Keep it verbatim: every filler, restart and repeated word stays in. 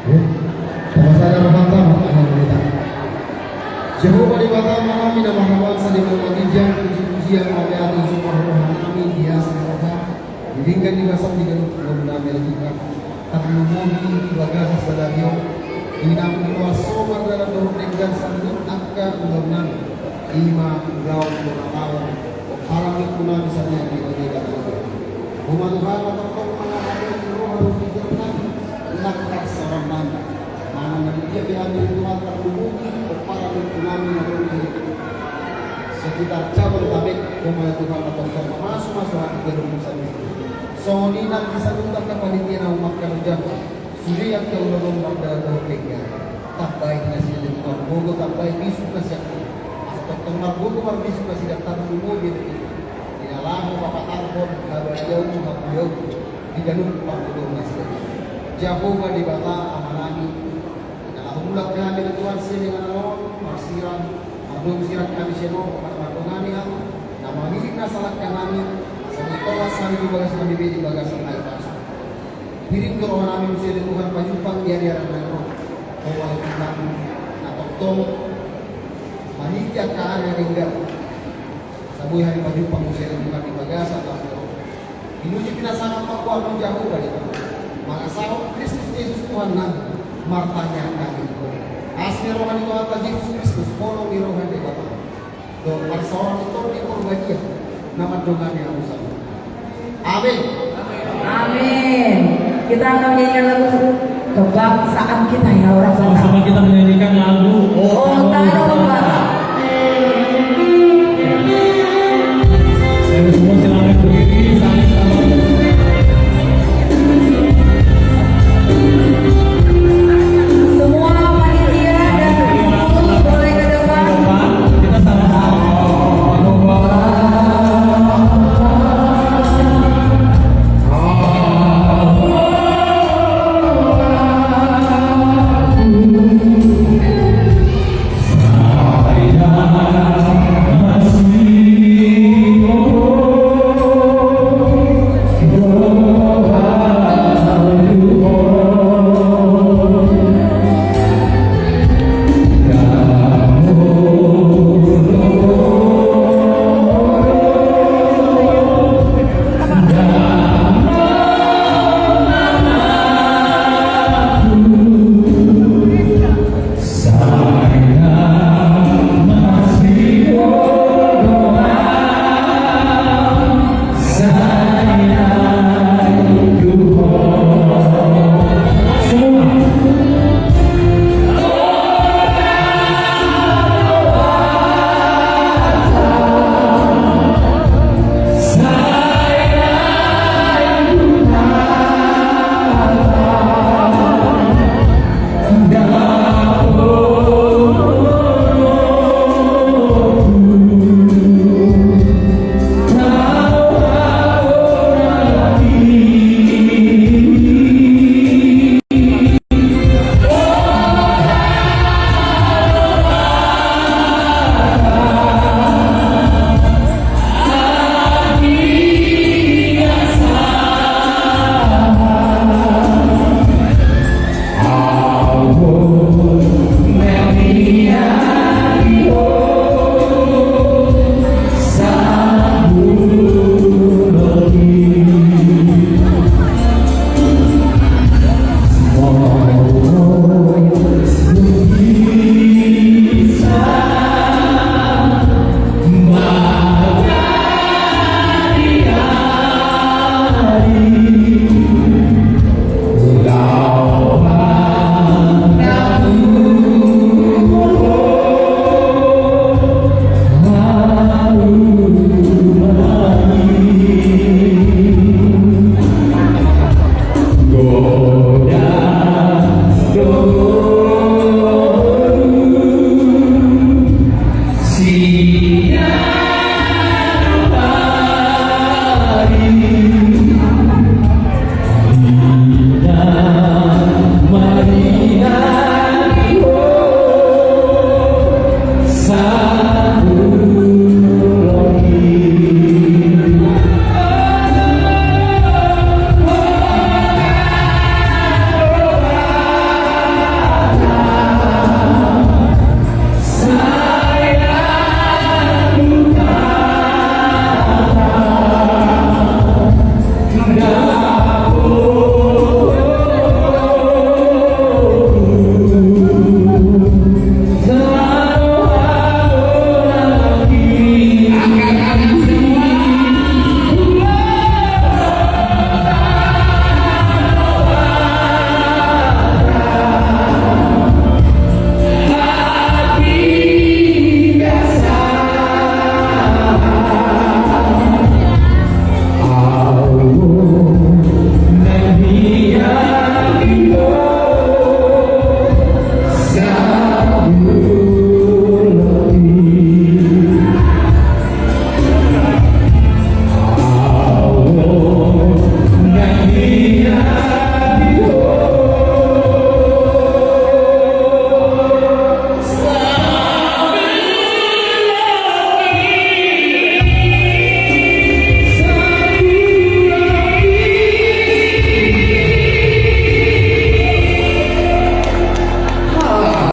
Tapasada rohanta martangiang hita. Jahowa Debata Amanami na marhabangsa di banua ginjang, puji-pujian, mauliate, jumolo rohanami di asi ni roha, di denggan ni basam di ganup ngolunami. Tarlumobi di bagasan sadari on, di na mangihut somal dalan dohot denggan saluhut angka ulaonnami, i ma ulaon bona taon, pomparan ni ulaonnami sadia di bagasan. Hamu ma Tuhan na tongtong mangarahon roha dohot pingkiran nami, nang parsaorannami. Manang na dia pe hami Tuhan tarlumobi pomparan ni ulaonnami na adong di sekitar Jabodetabek, hamu ma Tuhan na tongtong mamasu-masu hami ganup saluhut. Songon i nang di saluhut angka panitia na humangkanon jama sude angka ulaon on mardalan dohot denggan. Tambai nasida Tuhan, gogo, tambai bisuk nasida. Asa tongtong margogo marbisuk nasida, tarlumobi di na laho papatarhon habadiaon, hamuliaon di ganup parngoluon nasida. Jahowa Debata Amanami, na laho mulak hami Tuhan sian inganan on, marsirang, mardongan sirang hami sian on, mardongan hami, na mamirit na salangka hami, asa tolhas hami di bagasan hami be di bagasan na ipas. Hirim do rohanami muse ale Tuhan pajumpang di ari-ari na ro. Hamu ma Tuhan na tongtong maniti angka ari na denggan. Asa boi hami pajumpang muse ale Tuhan di bagasan na ro. Pinuji pinasahat ma goarmu Jahowa Debata. Mangasahon Kristus Jesus Tuhannami, martangiang hami. Asi ni roha ni Tuhanta Jesus Kristus, holong ni roha ni Debata, dohot parsaoran ni Tondi Porbadia, na mandongani hamu saluhut. Amin. Amin. Kita akan menyanyikan lagu kebangsaan kita ya, orang Batak. Sama-sama kita menyanyikan lagu Oh, Tano Batak.